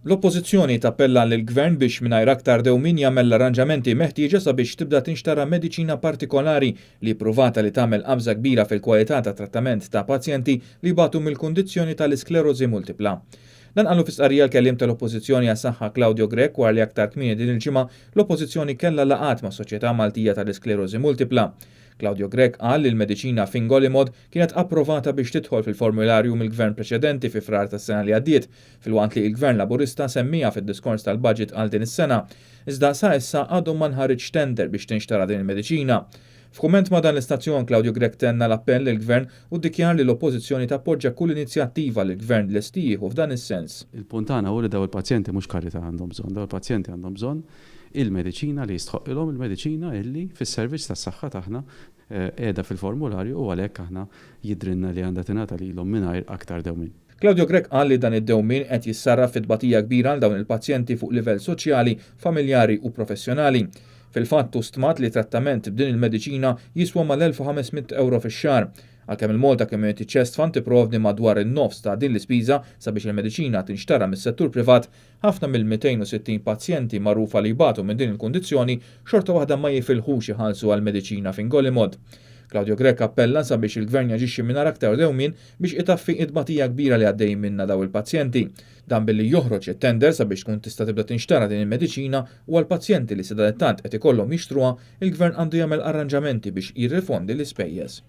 L-Oppożizzjoni tappella lill-Gvern biex mingħajr aktar dewmien jagħmel l-arranġamenti meħtieġa sabiex tibda tinxtara mediċina partikolari li ppruvata li tagħmel qabża kbira fil-kwalità tat-trattament ta' pazjenti li jbatu mill-kundizzjoni tal-isklerożi multipla. Dan qalu fi stqarrija l-Kelliem tal-Oppożizzjoni għas-Saħħa Claudio Grech wara li aktar kmieni din il-ġimgħa l-Oppożizzjoni kellha laqgħat mas-Soċjetà Maltija tal-Isklerożi Multipla. Claudio Grech qal li l-mediċina Fingolimod kienet approvata biex tidħol fil-formularju mill-Gvern preċedenti fi Frar tas-sena li għaddiet, filwaqt li l-Gvern Laburista semmiha fid-diskors tal-budget għal din is-sena. Iżda sa issa għadu ma nħariġx tender biex tinxtara din il-mediċina. F'kumment ma' dan l-istazzjon Claudio Grech tenna l-appell lill-Gvern u ddikjar li l-Oppożizzjoni tappoġġa kull inizjattiva li l-Gvern lest jieħu f'dan is-sens. Il-punt tagħna hu li dawn il-pazjenti mhux karità għandhom bżonn, dawn il-pazjenti għandhom bżonn il-mediċina li jistħoqqilhom, il-mediċina illi fis-servizz tas-saħħa tagħna qiegħda fil-formularju u għalhekk aħna jidhrilna li għandha tingħata lilhom mingħajr aktar dewmien. Claudio Grech qal li dan id-dewmien qed jissarraf fi tbatija kbira għal dawn il-pazjenti fuq livell soċjali, familjari u professjonali. Fil-fatt hu stmat li trattament b'din il-mediċina jiswa mal-1,500 ewro fix-xahar. Għalkemm il-Malta Community Chest Fund tipprovdi madwar in-nofs ta' din l-ispiża sabiex il-mediċina tinxtara mis-settur privat, Ħafna mill-260 pazjenti magħrufa li jbatu minn din il-kundizzjoni xorta waħda ma jifilħux iħallsu għall-mediċina Fingolimod. Claudio Grech appella sabiex il-Gvern jaġixxi mingħajr aktar dewmien biex itaffi t-tbatija kbira li għaddejjin minnha dawn il-pazjenti. Dan billi joħroġ it-tender sabiex tkun tista' tibda tinxtara din il-mediċina u għall-pazjenti li sadanittant qed ikollhom jixtruha, il-Gvern għandu jagħmel arranġamenti biex jirrifondi l-ispejjeż.